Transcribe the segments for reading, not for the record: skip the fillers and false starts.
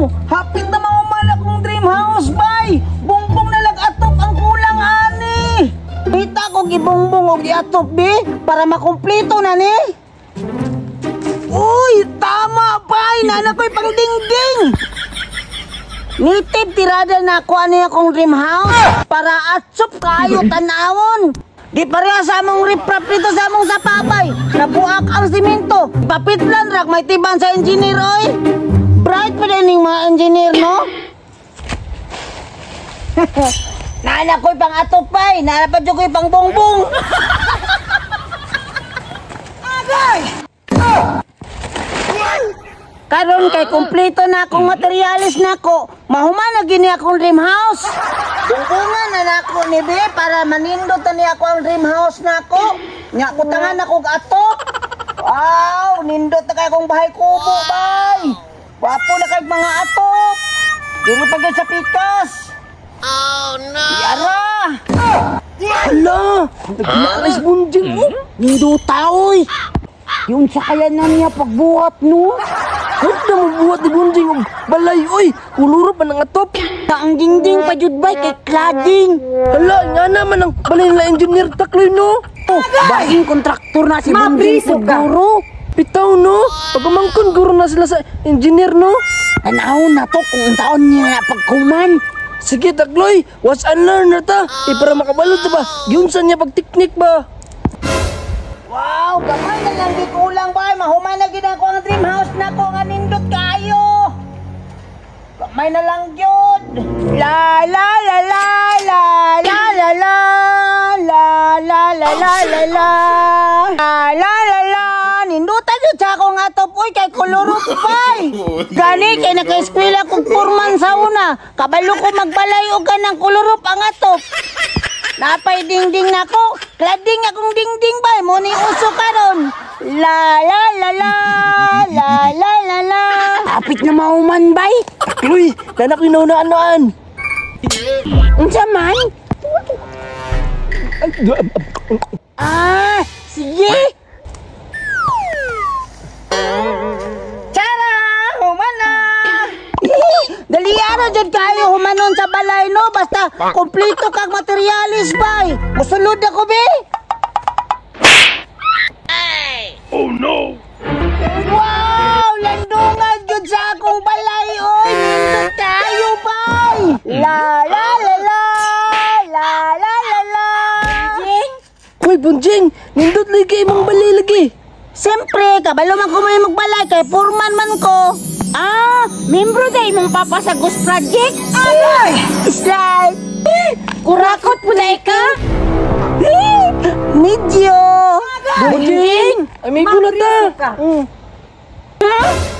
Wow! Hapit na mahuman akong dream house, bay! Bongbong na lang atop ang kulang ani! Kita ko gibongbong og iatop, bi, para makumpleto na ni. Uy, tama, bay! Nana ko'y pangdingding! Nitib tirada na ako ani akong dream house para atsop kayo tanawon. Di pareha sa among riprap dito sa among sapabay. Nabuak ang simento. Papitlan rak may tiban sa engineer oy. Bright pa din ning mga engineer, no? Naana ko'y pang atop, bay. Naana pa dyan ko'y pang bongbong. Agay! Karon kay kumpleto na akong materyales nako, mahuman na gini akong dream house. Bungbungan na nako ni be para manindot na ni ako ang dream house nako. Nya kutangan ako og atop. Wow, nindot na kay akong bahay kubo, bay. Wapo na kay mga atop. Dili pa gyud sa pikas. Oh no. Yara. Hala! Nagkinaalis Bunjing mo! Nindota oy. Yun sa kaya na niya pagbuhat, no? Huwag na mabuhat ni Bunjing og balay oy! Kuluro pa ng atop! Ang dingding pa jud bay kay cladding. Hala, nga naman ang balay nila engineer Takloy, no? Oh, baing kontraktor na si Bunjing Mapriso ka. siguro. Bitaw, no? Pagumangkon guro na sila sa engineer, no? Tanaw na to kung taon niya na pagkuman. Sige Takloy, watch and learn na ta. Eh, para makabalo ta ba? Giunsa niya pag-teknik ba? Wow, gamay na lang di kulang bay. Mahuman na gid ako ang dream house nako nga nindot kayo. Gamay na lang gyud. La la la la la la la la la la la la la la la la la la. Nindutan jud sa akong atop oy kay kolorot bay. Gani kay naka-eskwela kog purman sa una. Kabalo ko magbalay og kanang kolorop ang atop. Napay dingding nako. Cladding akong dingding bay. Mo ni uso karon. La la la la la la la la. Kapit na mahuman bay. Takloy, nanak yung naunaan-naan. Unsa man? Ah, sige. Tara, human na. Dali ara jud kayo humanon sa balay, no, basta kompleto kag materyales bay. Musulod ako be. Oh no. Wow, landungan jud sa akong balay oy. Nindot kayo bay. La la la la la la la la. Uy, Bunjing, nindot lagi imong balay lagi. Siyempre, kabalo man ko may magbalay kay purman man ko. Ah, membro day mong papa sa Ghost Project? Agay! Slide! Kurakot po na ka? Medyo! Bunjing, amigo na ta. Mm.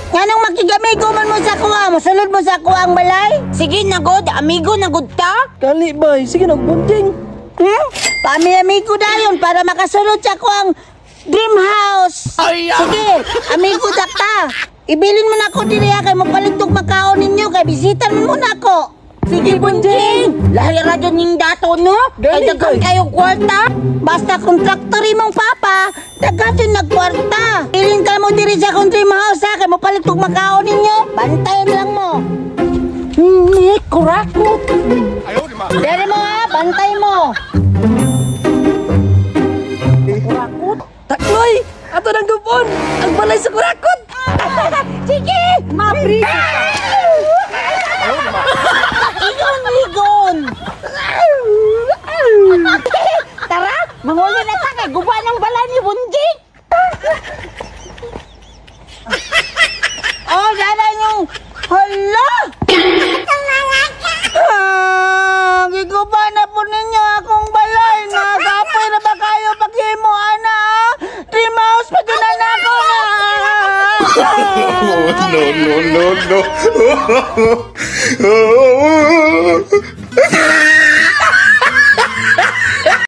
Nganong makigamigo man mo sa kuha? Musulod mo sa kuha ang balay? Sige na god, amigo na god ta. Kali bay, sige na Bunjing. Hmm? Pami-amigo dayon para makasulod sa kuha ang dream house. Sige, amigo ta. Ibilin mo na ako diri ha, kay magpalit og makaon ninyo kay bisita mo na ako. Sige Bunjing, lahi ra jud ning dato no. Kay Gani, daghan kay. kayo kwarta. Basta kontraktor imong papa, daghan jud nagkwarta. Bilin ka mo diri sa akong dream house ha, kay mopalit og makaon ninyo. Bantayan lang mo. Kurakot. Dere mo ha, bantay mo. Kurakot. Takloy, ato nang gupon, ang balay sa kurakot. Sige! Mapriso ka. Igon, ligon! Tara, manguli na ta kay guba ng balay ni Bunjing. Oh, dala yung... Hala! Ah, giguba na po ninyo akong balay. Nagapoy na ba kayo paghimo, ana? Dream house pa dyan na ako na. No, no, no, no.